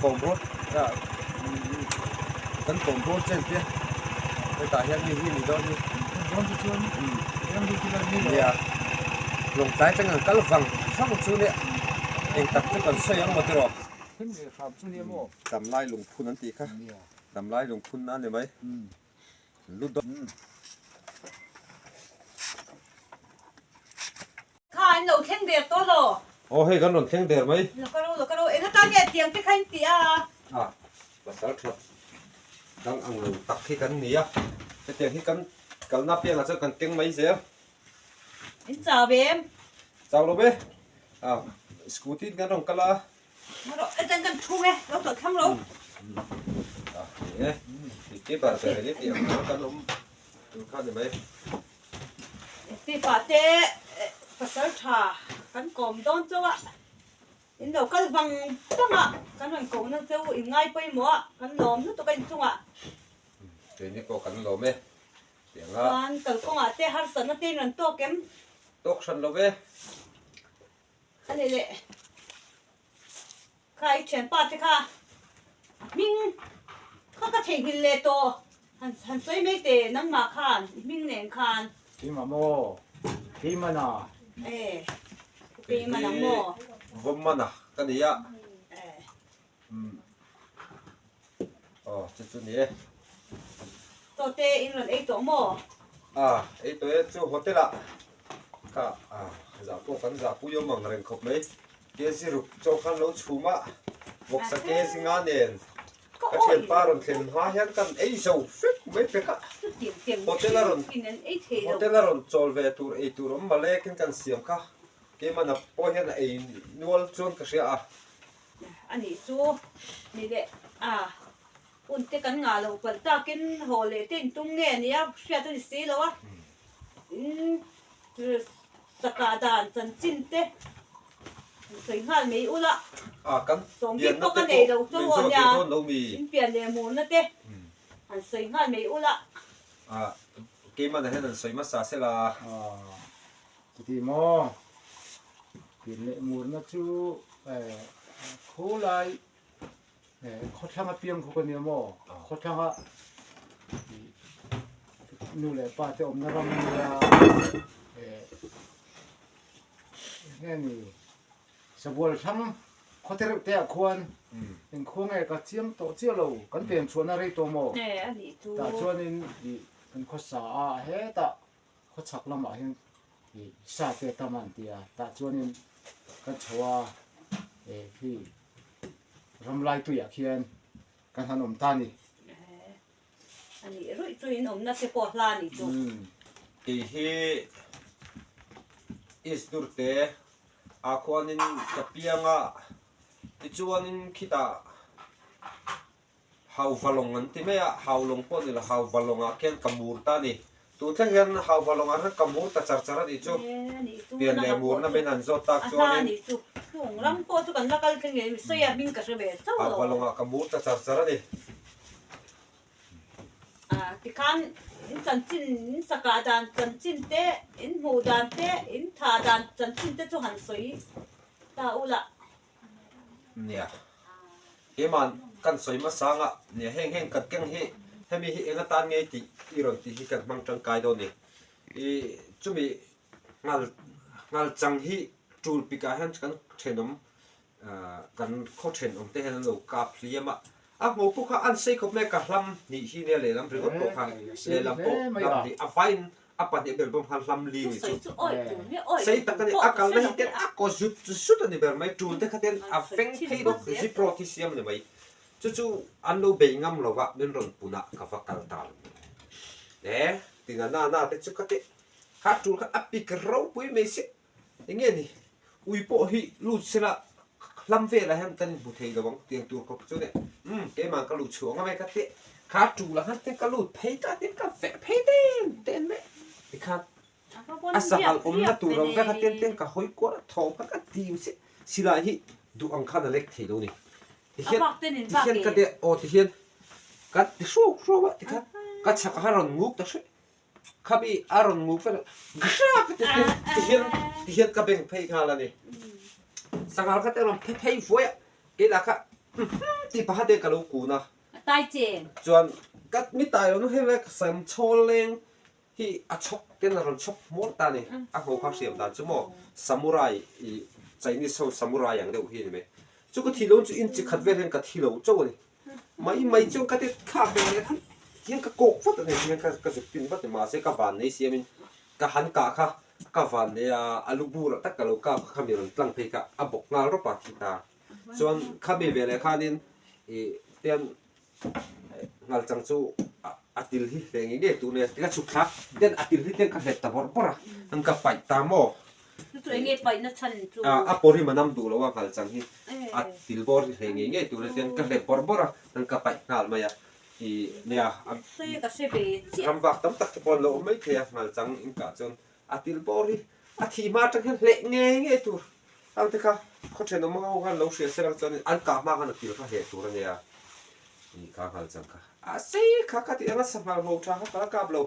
kawm rual kan kawm rual chen te hetah hian mi hi ni dawn hi nia lawngtlai atang an kal vang vang chu nia eng tak chu kan sawi ang maw tiraw damlai lungphun an tih kha damlai lungphun a ni mai lu dawn. Kha an lo thleng der tawh lo. Aw hei kan rawn thleng der mai. Lo ka ro lo ka ro eng atan nge tiang te kha in ti a. A pasal that dang ang lo tak hi kan ni a, hetiang hi kan kalna piangah chuan kan keng mai zel. In chau em? Chau lo ve. A scooty in kan rawn kal a. Atan kan thung e, lo tawlh thlang lo. A ni e, ti ber ber eng tih ang kan awm tur kha ni mai. Tipa te pasal tha kan kawm dawn chauh a, in lo kal vang vang a, kan rawn koh na cheu in ngai pawimawh a, kan lawm lutuk a inchungah. Keini pawh kan lawm e, tiang a. Chuan kalkawngah te harsatna te in rawn tawk em? Tawk hran lo ve. A ni leh kha i thianpa te kha a hming kha ka theihnghilh leh tawh han han sawi mai teh nangmah khan i hming nen khan. Keimah maw? Keimana. E Keimana maw? Vawmmana ka ni a. Aw chu chu ni e. Chaw te in rawn ei tawh maw? A ei tawh e chu hotel ah kha a zah pawh kan zah pui awm ang reng khawp mai. Kg ruk chaw khan lo chhum a vawksa kg nga nen ka thianpa rawn thlen hma hian kan ei zo vek mai pek a. Hotel a rawn hotel a rawn chawl ve tur ei tur awm malekin kan siam kha keimahna pawh hian a ei nual chuan ka hria a. A nih chu ni leh a hun te kan ngah loh palh takin haw leh te intum nge a nia hriat a ni si lo a, in sakah dan chanchin te sawi nghal mai ula sawm bik pawh ka nei lo chu aw nia in pian leh murna te han sawi nghal mai ula. Keimahna hian an sawi hmasa sela. Chuti maw? Pian leh murna chu khawlai khawthlang a piang khawk a nia maw? Khawthlanga nu leh pa te awmna ram a nia enge ni Sabual thlang khawte reuh te ah khuan engkhua nge ka chiang tawh chiah lo kan pian chhuahna rei tawh maw? Tah chuanin kan khawsa a hetah Khawchhak lamah hian ih sa te tam a an ti a, tah chuanin kan chho a eh khi ramlai tuiah khian kan han awm ta a ni. A nih ruih chu in awmna te pawh hla a nih chu. Kei hi East Durte ah khuanin ka piang a, tichuanin khitah Hauvalawng an ti mai a, Haulawng pawh ni lo, Hauvalawngah khian ka mur ta a ni. Tun thleng hian Hauvalawngah hian ka mur ta char char a nih chu. Pian leh murna min han zawt tak chuanin Hauvalawngah ka mur ta char char a ni. Tikhan in chanchin, in sakah dan chanchin te, in hmuh dan te, in tha dan chanchin te chu han sawi ta ula. Nia, keimah kan sawi hmasa anga nia heng heng kan keng hi hemi hi eng atan ngei tih i rawn tih hi kan hmang tangkai dawn ni. I chumi nghal nghal chang hi tul pikah hian kan thenawm kan khaw thenawm te hian an lo kap hliam a, a hmu pawh kha an sei khawp mai a, ka hlam hnih hi nia lehlam ringawt pawh kha lehlam pawh hlam hnih a vaiin A pahnih ber bawm khan hlam li ni chu sei tak a ni. A kalna hi ten a kaw zut zut a ni ber mai. Tul te kha ten a feng phei bawk. Zip road hi siam a ni mai. Chu chu an lo bei ngam lo va, min rawn pun a ka va kal ta lo. E, tina na na te chu ka ti. Kha tul kha a pik ropui mai si. Enge ni, ui pawh hi lut sela hlam velah hian kan inhmu thei lo ang tiang tur khawp chu nia. Umm, keimah ka lut chhuah ngam e ka ti. Kha tul ang te ka lut phei ta tin ka veh phei den den mai. Tikhan a sanghal awmna tur ang vek a ten ten ka hawi kual a thawm kha ka dim si. Silai hi duh ang khan a lek thei lo ni. Tihian tihian ka deh aw tihian ka ti hruau hruau a tikhan ka chhakah khan rawn nguk ta hrih. Khami a rawn ngu vel a, gra ka ti te tihian tihian ka beng phei nghal a ni. Sanghal kha te rawn phe phei vuai a, keilah kha. Tih pakhat hian ka lo kun a. A tai cheng. Chuan ka mi tai lo nu heng lai ka sam chhawl leng hi a chhawk ten a rawn chhawk hmawr ta a ni. A ngho kha hriam dan chu maw samurai ih Chinese ho samurai ang deuh hi a ni mai. Chu ka thi lo chu inchi khat vel hian ka thi lo chauh a ni. Mai mai chuan ka ti thlak ve leh khan hian ka kawk vat a ni hian ka ka zuk pin vat a ni. Mahse ka van nei siamin ka han kah kha ka van nei a, a lu burah tak ka lo kap kha khami rawn tlang phei kha a bawk nghal rawp a thi ta. Chuan khami veleh khanin ih tian nghal chang chu a til hi hle ngei ngei tur nia ka chhuk thlak ten a til hi ten ka hlet ta bawrh bawrh a an ka paih ta maw Chu eng nge paih na chhan chu a pawrim a nam duh lo a nghal chang hi a til bawr hi hle ngei ngei tur nia tian ka hlet bawrh bawrh a an ka paih nghal mai a ih nia ram vak tam tak te pawh an lo awm mai thei a nghal chang in kah chuan a til bawr hi a thih hma atang hian hleh ngei ngei tur Hang te kha khaw thenawm ho khan lo hria se lang chuan an kah hma khan a til kha hleh tur a nia. Ni kha nghal chang kha. A sei kha ka tih anga sanghal ho tha kha ka la kap lo.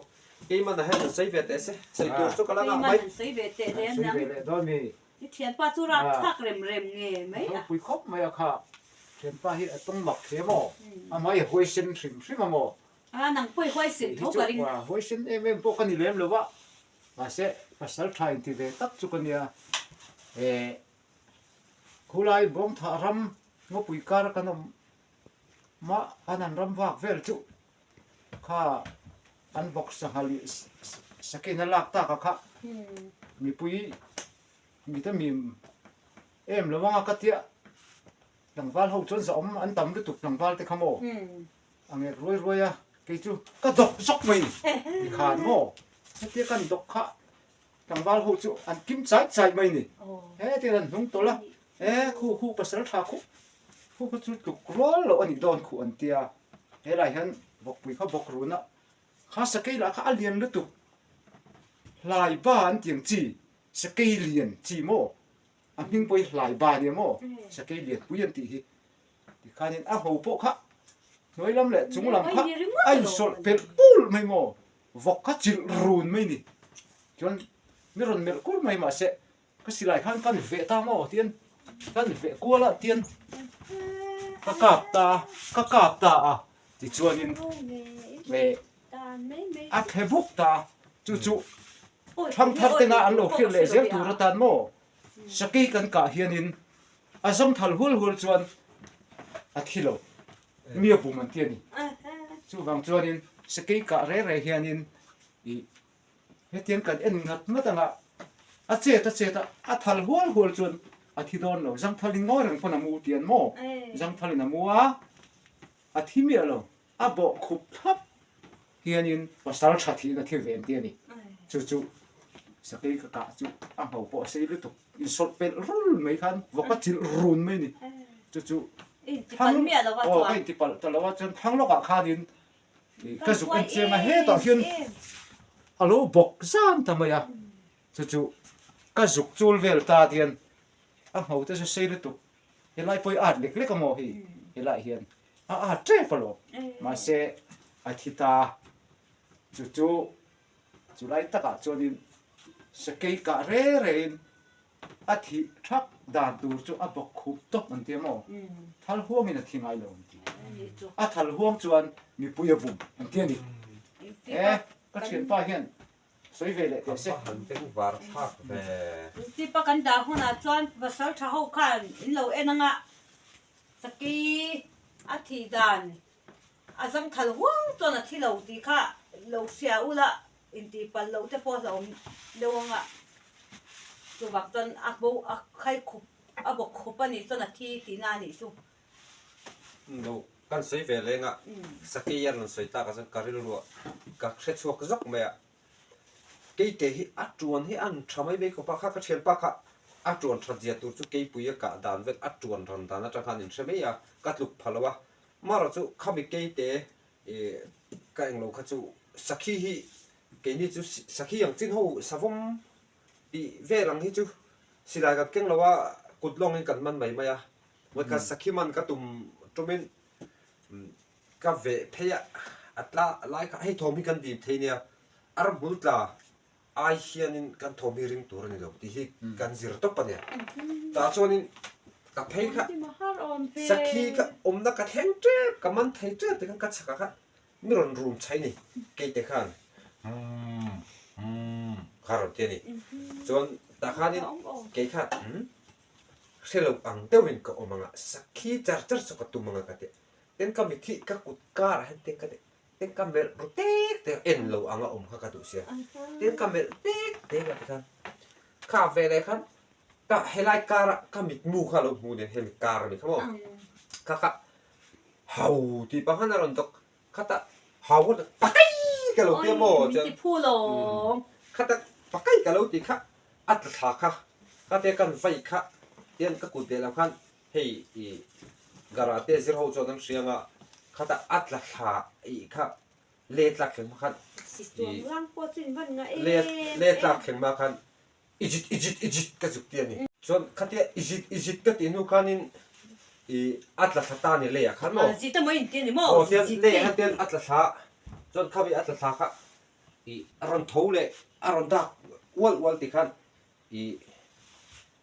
Keimah hian an sawi ve teh se. Sawi tur chu ka la ngah mai. Keimah an sawi ve teh le An sawi ve leh dawn mi. I thianpa chu rak thlak rem rem nge mai a. Ropui khawp mai a kha. Thianpa hi a tawng mak hle maw? Amah i huaisen hrim hrim a maw? A nang pawh i huaisen tho ka ring. Huaisen em em pawh ka ni lem lo va. Mahse, pasal tha inti ve tak chu ka nia. Eh, khulai Bawngthah ram ngawpui kar kan awm mah an an ram vak vel chu kha an vawk sangha leh sakin a lak tak a kha mipui mite mim em lo anga ka tia tlangval ho chuan zahawm an tam lutuk tlangval te kha maw. A ngek ruai ruai a, kei chu ka dawk zawk mai ni khan maw? Hetia kan dawk kha tlangval ho chu an kim chai chai mai ni. Hetia an hnung tawlh a, e khu khu pasal tha khu khu kha chu tluk rual loh a nih dawn khuh an tia. Helai hian bawkpui kha bawk run a, kha sakei lah kha a lian lutuk, hlai ba an ti ang chi, sakei lian chi maw? A hming pawh hi hlai ba nia maw? Sakei lianpui an tih hi. Tikhanin a ho pawh kha hnuai lam leh chung lam kha a insawlh pelh pul mai maw? Vawk kha chilh run mai ni. Chuan mi rawn melh kur mai mahse ka silai khan kan veh ta maw tian kan veh kual a tian ka kap ta ka kap ta a tichuanin a thle buk ta chu chu Thangthar tena an lo hrilh leh zel tur atan maw? Sakei kan kah hianin a zawngthal hual hual chuan a thi lo, mi a bum an ti a ni. Chuvang chuanin sakei kah reh reh hianin ih hetiang kan en ngat ngat anga a chet a chet a, a thal hual hual chuan a thi dawn lo. Zangthalin ngawi reng pawn a mu ti an maw? Zangthalin a mu a, a thi miah lo. A bawh khup thlap hianin pasal tha thih na thil ve an ti a ni. Chu chu sakei ka kah chu a ngho pawh a sei lutuk insawlh pelh rul mai khan vawk a chilh run mai a ni. Chu chu thang aw ka inti palh ta lo a chuan thang lawkah khanin ka zuk en chiang a hetah hian a lo bawk zan ta mai a. Chu chu ka zuk chul vel ta tian a ngho te chu sei lutuk helai pawh hi at lek lek a maw hei helaiah hian. A a tep alawm. Mahse a thi ta. Chu chu chulai takah chuanin sakei kah re rein a thih thak dan tur chu a bawk khup tawp an ti a maw? Thal huangin a thi ngai lo an ti. A thal huang chuan mipui a bum an ti a ni. E, ka thianpa hian sawi ve leh teh se. An bengvar thlak ve. Tipa kan dah hunah chuan pasal tha ho khan in lo en anga Sakei a thih dan a zangthal huang chuan a thi lo tih kha lo hria ula intih palh loh te pawh a hlauhawm deuh ang a, chuvang chuan a bo a khai khup a bawk khup a nih chuan a thi tihna a nih chu. Lo kan sawi ve leng a, sakei a rawn sawi tak ah chuan ka rilruah ka hrechhuak zawk mai a, Keite hi a tuan hi an tha mai mai khawp a, kha ka thianpa kha a tuan that zia tur chu keipui a kah dan vel a tuan ran dan atang khan in hre mai a, ka tluk pha lo a, marawh chu khami keite ih ka englo kha chu sakhi hi keini chu sakhi ang chin ho savawm tih vel ang hi chu silai kan keng lo a, kut lawngin kan man mai mai a, vawikhat sakhi man ka tum tumin Ka veh phei a, a tla lai kha hei thawm hi kan dim thei nia, a ramhmul tla ai hianin kan thawm hi ring tur a ni lo tih hi kan zir tawp a nia. Tah chuanin ka phei kha. Sakhi kha awmna ka thleng tep, ka man thei tep tikhan ka chhakah khan mi rawn rum chhai ni keite khan umm umm kha rawn ti a ni. Chuan tah khanin kei khan umm hre lo ang deuhin ka awm ang a, sakhi char char chu ka tum ang a ka ti a. Tin ka mitthi ka kut karah hian tin ka ti tin ka melh ru tek tek a, en lo ang a awm kha ka duh sia. Tin ka melh tek tek a tikhan kha veleh khan Ka helai kara ka mitmu kha lo hmu nen hemi kar a ni kha maw? Kha kha hau tih pah khan a rawn dawk khat a, hau a pakai ka lo tia maw chuan khat a pakai ka lo tih kha a tla thla kha khatia kan vai kha tian ka kut lehlam khan hei i karate zir ho chuan an hria anga khata a tla thla ih kha le tlak thleng hma khan i le tlak thleng hma khan Ijit ijit ijit ka zuk ti a ni. Chuan khatia ijit ijit ka tih hnu khanin i a tla thla ta ni leiah khan maw? Zit emaw in ti a ni maw? Aw tian leiah khan tian a tla thla chuan khami a tla thla kha i a rawn tho leh a rawn dak ual ual ti khan i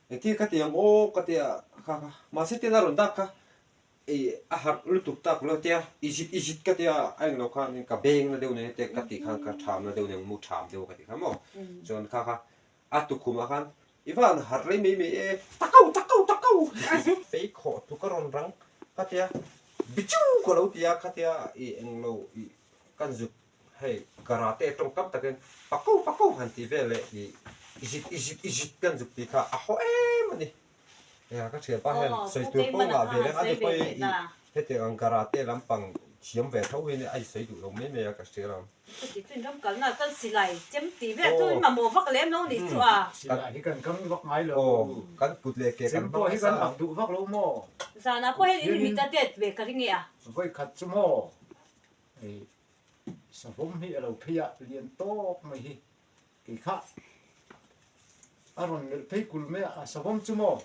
engtin ka ti ang aw ka tia kha kha mahse tian a rawn dak kha i a harh lutuk tak lo tia ijit ijit ka tia a englo khan ka beng na deuh nen te ka tih khan ka tham na deuh nen mu tham deuh ka tih kha maw chuan kha kha a tukhumah khan i van harh rei mai mai e takau takau takau fei khawh tluk a rawn rang ka tia bichu ka lo tia kha tia i englo i kan zut hei karate tawngkam takin pakau pakau han tih vel leh i ijit ijit ijit kan zuk tih kha a haw em a ni. Eng ka thian pa hian sawi tur pawh ngah ve reng a ni pawh i hetiang ang karate lampang thiam ve tho hi a sawi duh lo mai mai a ka hria lo. Chuti chu in ram kalna chuan silai chem tih vel chu in mamawh vak lem lo nih chu a. Silai hi kan kam vak ngai lo. Aw kan kut leh ke kan Chem pawh hi kan ak duh vak lo maw? Zanah pawh hian in mit a det ve ka ring e a. Vawi khat chu maw hei savawm hi a lo phei a lian tawk mai hi. Kei kha a rawn melh phei kul mai a, savawm chu maw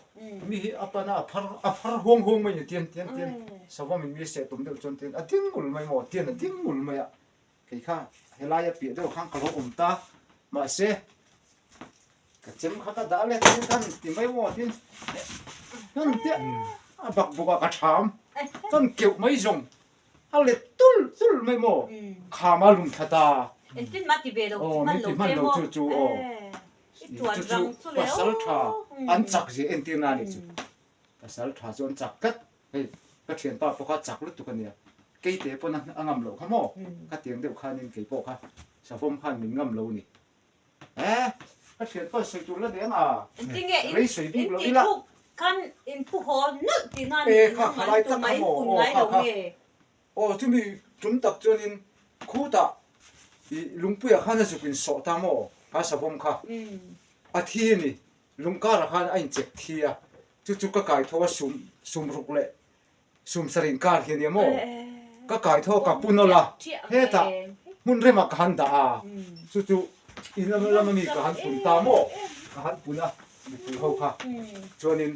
mi hi a pan a, a phar a phar huang huang mai ni tian tian tian savawm in mi seh tum deuh chuan tian a ding ngul mai maw tian a ding ngul mai a, kei kha helai a piah deuh khan ka lo awm ta mahse ka chem kha ka dah let tian khan ti mai maw tin hman chiah a bak bawk a ka tham chuan keuh mai zawng. A let tul tul mai maw? Kham a lum thla ta. Engtin mah ti ve lo, Aw, min ti hman lo chu chu aw. I tuan Chu chu rang chu le pasal tha an chak zia entir na ni chu. Pasal tha chu an chak tlat. Hei ka thianpa pawh kha chak lutuk a nia. Keite pawn a ngam loh kha maw? Ka tiang deuh khanin kei pawh kha savawm khan min ngam lo ni. Eh, ka thianpa sawi tur la nih ang a. Engtinge in Rei sawi bik in lo tih ila. thuk khan in phu haw nulh tih nan Eh, in kha awm kha an lai tak tumah kha in maw? pun Aw, ngai kha lo kha. nge? Aw, chumi tum tak chuanin khutah i lungpuiah khan a zuk in sawh ta maw? Kha savawm kha. A thi a ni. Lungkarah khan a inchep thi a. Chu chu ka kai tho a sum sum ruk leh Sumsar inkar hi a nia maw? Ka kai tho ka pu nawlh a, hetah hmun remah ka han dah a, chu chu in lam lama mi ka han pun ta maw? Ka han pun a, mipui ho kha chuanin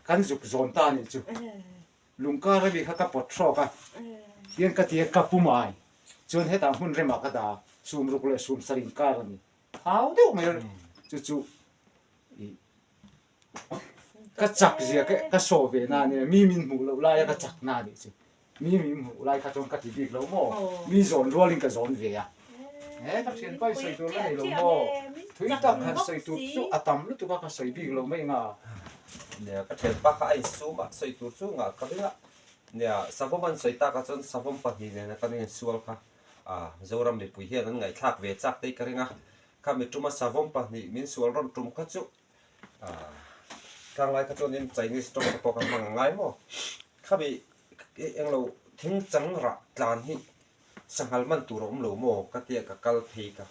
kan zuk zawn ta a nih chu. Lungkar ami kha ka pawt hrawk a, tian ka ti a, ka pu mai. Chuan hetah hmun remah ka dah a, sumruk leh sumsar inkar a ni. Thau deuh mai a, chu chu ih Ka chak zia ka saw ve na ania, mi min hmuh loh laia ka chak na anih chu. Mi min hmuh lai kha chuan ka ti bik lo maw? Mi zawn rualin ka zawn ve a. He ka thianpa i sawi tur la nei lo maw? Thui tak han sawi tur chu a tam lutuk a, ka sawi bik lo mai nga. Nia, ka thianpa kha a insum a, sawi tur chu ngah ka ring a. Nia, savawm an sawi takah chuan savawm pahnih nena kan insual kha Zoram mipui hian an ngaihthlak ve chak te hi ka ring a. Khami tuma savawm pahnih min sual rawn tum kha chu Tlanglai kha chuanin Chinese tawng te pawh kha hmang a ngai maw? Khami englo thing chang rah tlan hi sanghal man tur a awm lo maw ka tia ka kal phei ka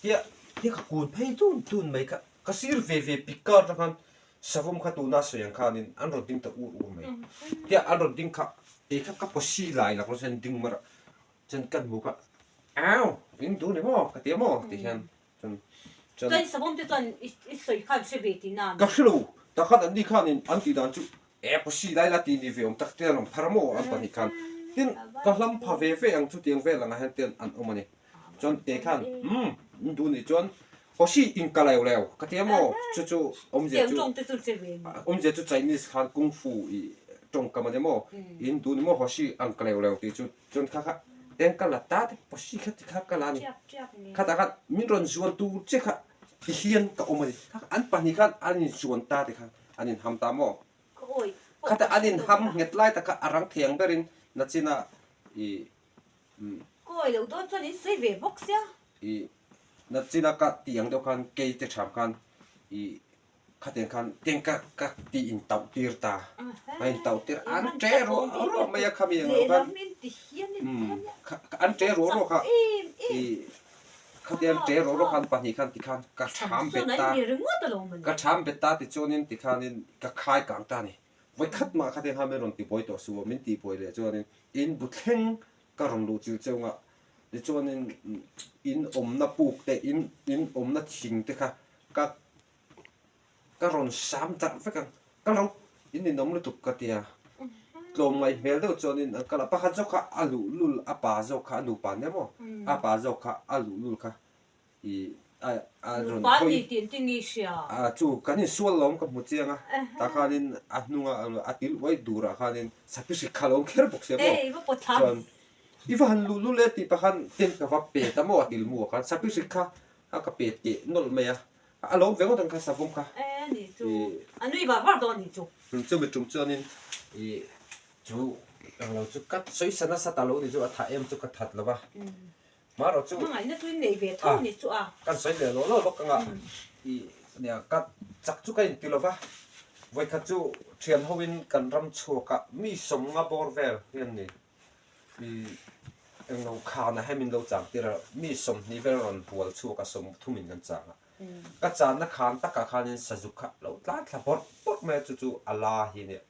tia tia ka kun phei tun tun mai kha ka sir ve ve pik kar atang khan savawm kha tuna sawi ang khanin an rawn ding ta ur ur mai tia an rawn ding kha kei kha ka pawsi lai lak lo chuan ding mar a chuan ka hmu kha au in duh ni maw ka tia maw ti hian Chuan chuan. Chuan savawm te chuan i i sawi khan hre ve tih na. Ka hre lo, tak khan anni khanin an tih dan chu e pawsi lai la ti ni ve awm tak te an awm thar maw an pahnih khan. Tin, ka hlam pha ve ve ang chutiang vel angah hian te an awm a ni. Chuan kei khan umm in duh nih chuan. Hoshi in ka leu leu ka ti a maw? Chu chu awmzia chu awmzia chu Chinese khan Kung Fu i tawngkam a ni maw? In duh ni maw Hoshi ang ka leu leu tih chu chuan kha kha eng ka la ta te Hoshi kha ti kha ka la a ni. Khatah khan min rawn zuan tur che kha ti hian ka awm a ni. Kha an pahnih khan an inzuan ta ti khan an inham ta maw? Khatah an inham nghet lai tak kha a rang thei ang berin nachina i Kawi lo dawn chuan in sawi ve bawk sia. I nachina ka tih ang deuh khan kei te tham khan i khatiang khan teng ka ka tih in tauh tir ta. A in tauh tir an ṭe ruah ruah mai a khami ang lo khan an ṭe ruah ruah kha i khatiang ṭe ruah ruah khan pahnih khan tikhan ka ṭham bet ta ka ṭham bet ta tichuanin tikhanin ka khai kang ta a ni. Vawikhat mah khatiang khan min rawn tibuai tawh suh aw, min tihbuai leh chuanin in bu thleng ka rawn luh chil cheu ngah. Tichuanin in awmna puk te, in in awmna thing te kha ka ka rawn sam darh vek ang, ka lo in ninawm lutuk ka ti a. Tlawmngaih hmel deuh chuanin an kal a, pakhat zawk kha a luhlul, a pa zawk kha a nupa nia maw, a pa zawk kha a luhlul kha I a a rawn Nupa hawi ni tih an ti nge hria? A chu kan insual lawm ka hmu chiang a, tah khanin a hnunga a til uai durah khanin sapi hrik kha lo awm kher bawk sia maw? Ei va pawt thla. Chuan i va han luh lul e tih pah khan ten ka va pet a maw a til mu ah khan sapi hrik kha a ka pet keh nawlh mai a, a lo awm ve ngawt ang kha savawm kha. E ni chu a nui var var dawn ni chu. Chumi tum chuanin i chu englo chu ka sawi sa nasa ta lo ni chu a tha em chu ka that lo va. Hmarawh chu Hmangaihna chu in nei ve tho ni chu a. Kan sawi leh lawh lawh bawk anga i nia ka chak chu ka inti lova, vawikhat chu thian hoin kan ram chhuakah mi sawmnga bawr vel hian ni i englo khanah hian min lo chang tir a, mi 20 vel rawn bual chhuak a 30 in kan chang a, ka channa khan takah khanin sazuk kha lo tlan thla bawrh bawrh mai a chu chu a la hi nia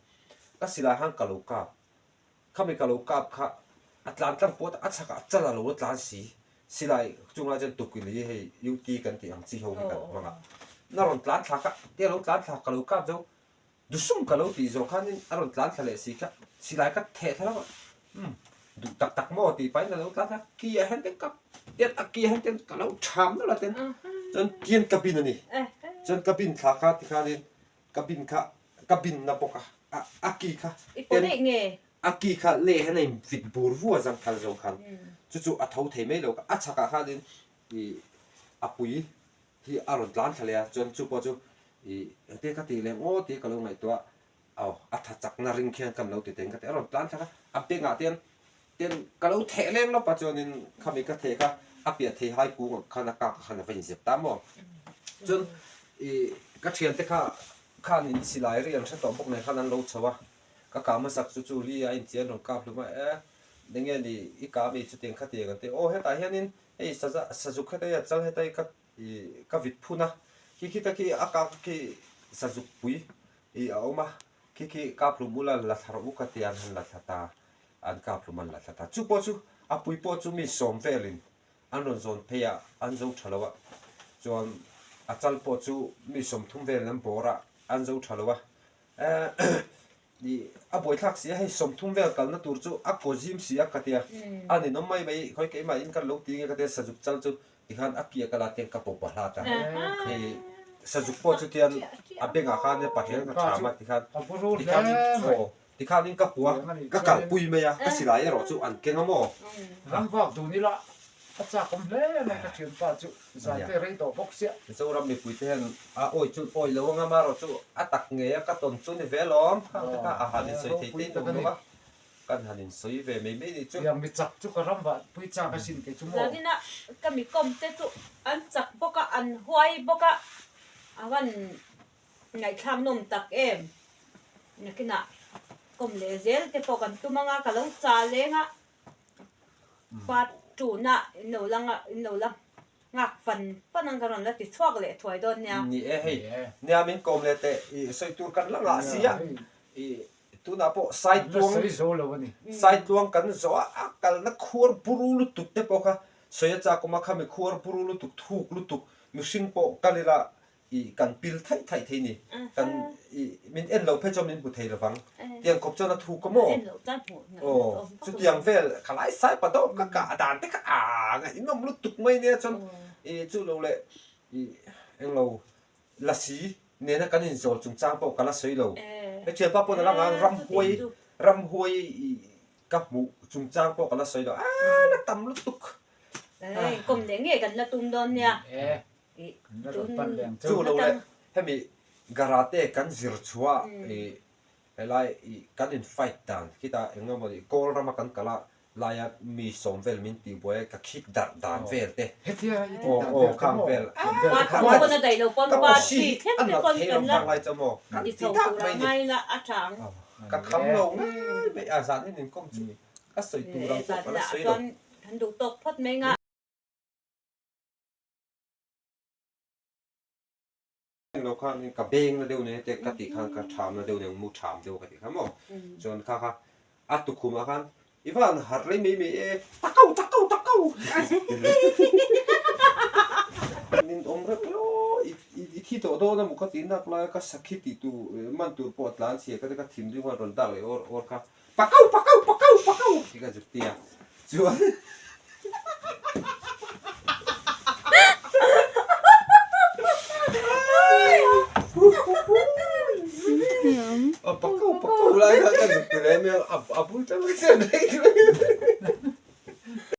ka silai khan ka lo kap. Khami ka lo kap kha a tlan tlang pawt a chhakah chal a lo la tlan si. Silai chunglai chuan tukil hi hei UT kan tih ang chi ho hi kan hmang a. Na rawn tlan thla kha tia lo tlan thla ka lo kap zo dusum ka lo tih zawh khanin a rawn tlan thla leh si kha silai ka theh thla lo a umm duh tak tak maw tih pahin a lo tlan thla ki ah hian ten ka tian a ki ah hian ten ka lo tham nawlh a ten chuan tian ka bin a ni. Chuan ka bin thla kha tikhanin Ka bin kha ka binna bawk a, a ki kha I pawh daih nge? A ki kha leh hian a in vit bur vu a zangthal zawng khan chu chu a tho thei mai lo a chhakah khanin i a pui hi a rawn tlan thla leh a chuan chu pawh chu i engtin ka tih leh ngaw tih ka lo ngaihtuah a aw a tha chakna ring khian kan lo ti teng ka ti a rawn tlan thla kha a bengah te hian Tin, ka lo theh leng lawp a chuanin khami ka theh kha a piah thei hai kung ang khan a kak ah khan a va inzep ta maw? Chuan i ka thiante kha khanin silai ri an hre tawh bawk nen khan an lo chho a, ka kah hmasak chu chu li a inchei an rawn kap hlum a, e enge ni i kah mi chutiang khatiang an ti, aw hetah hianin hei saza sazuk heta hi a chal heta hi ka i ka vit phun a, khi khita khi a kak khi sazuk pui i a awm a, khi khi kap hlum ula la thla rawh u ka tia an han la thla ta. An kap hlum an la thla ta. Chu pawh chu a pui pawh chu mi sawm velin an rawn zawn phei a, an zo tha lo a. Chuan a chal pawh chu mi 30 velin an bawr a, an zo tha lo a. Ih a buaithlak si a, hei 30 vel kalna tur chu a kaw zim si a ka tia. A ninawm mai mai, khawi keimah in kan lo ti nge ka tia sazuk chal chu tikhan a piak a la tiang ka pawp a hlat a. Hei sazuk pawh chu tian a bengah khan pathel ka tham a tikhan tikhan aw. Tikhanin ka hua, ka kalpui mai a, ka silai erawh chu an keng a maw? Ram vak dun ila a chak awm hle mai ka thianpa chu zan te rei tawh bawk sia. Mizoram mipuite hian a awi chu awi lo anga marawh chu a tak ngei a ka tawn chu ni ve lawm, khang te kha a han insawi thei te in awm lo a, kan han insawi ve mai mai nih chu. Tiang mi chak chu ka ram vah pui chak asin kei chu maw. Zanina ka mi kawm te chu an chak bawk a, an huai bawk a, a van Ngaihthlak nawm tak em? Nakinah kawm leh zel te pawh kan tum anga ka lo cha leng a, part tuna in lo la in lo la nghak fan fan ang ka rawn la ti chhuak leh thuai dawn nia. Ni e hei, nia min kawm leh teh i sawi tur kan la ngah si a, i tunah pawh Saitluang Saitluang kan zawh a, a kalna khuar buru lutuk te pawh kha sawi a chak awm a, khami khuar buru lutuk thuk lutuk mihring pawh kal ila I kan pil thaih thaih thei ni. Kan i min en lo phei chuan min hmu thei lovang. Tiang khawp chuan a thuk a maw? Aw, chutiang vel ka lai sai pa deuh ka kah dan te kha a ngaihnawm lutuk mai nia chuan i chu lo leh i. I englo lasi nena kan inzawl chungchang pawh ka la sawi lo. He thianpa pawn a la ngang ramhuai ramhuai i ka hmuh chungchang pawh ka la sawi lo. Aa la tam lutuk. Kawm leh nge kan la tum dawn nia. Chu lo leh hemi karate kan zir chhuah i Helai i kan in fight dan khitah eng emaw ni kawl rama kan kal a laia mi sawm vel min tih buai a ka khik darh dan vel te Hetia i tih dan vel te maw? vel Pa kha thu pawn a daih lo pawn ka pa posi thi thleng a te nalh pawn thei kan lo la khang lai chu maw kan ti ti chho dak tur mai a ni ngai la a tha ang. Ka kham lo ngai mai a zan in inkawm chu ka sawi tur ang pawh ka la sawi lo. Chuan kan duh tawk phawt mai nga. Lo khan ka beng na deuh nei te ka tih khan ka tham na deuh nei mu tham deuh ka tih kha maw chuan kha kha a tukhum ah khan i van harh rei mai mai e takau takau takau nin awm reuh reuh i i thi tawh dawn a maw ka tih nak lai a ka sakhi tih tur man tur pawh a tlan chhia ka ti ka thim ding khan rawn dak leh awr awr kha pakau pakau pakau pakau tih ka zuk ti a chuan. A pakau pakau lai kha ka zuk ti leh mai a, a bul tang chuan rei deuh.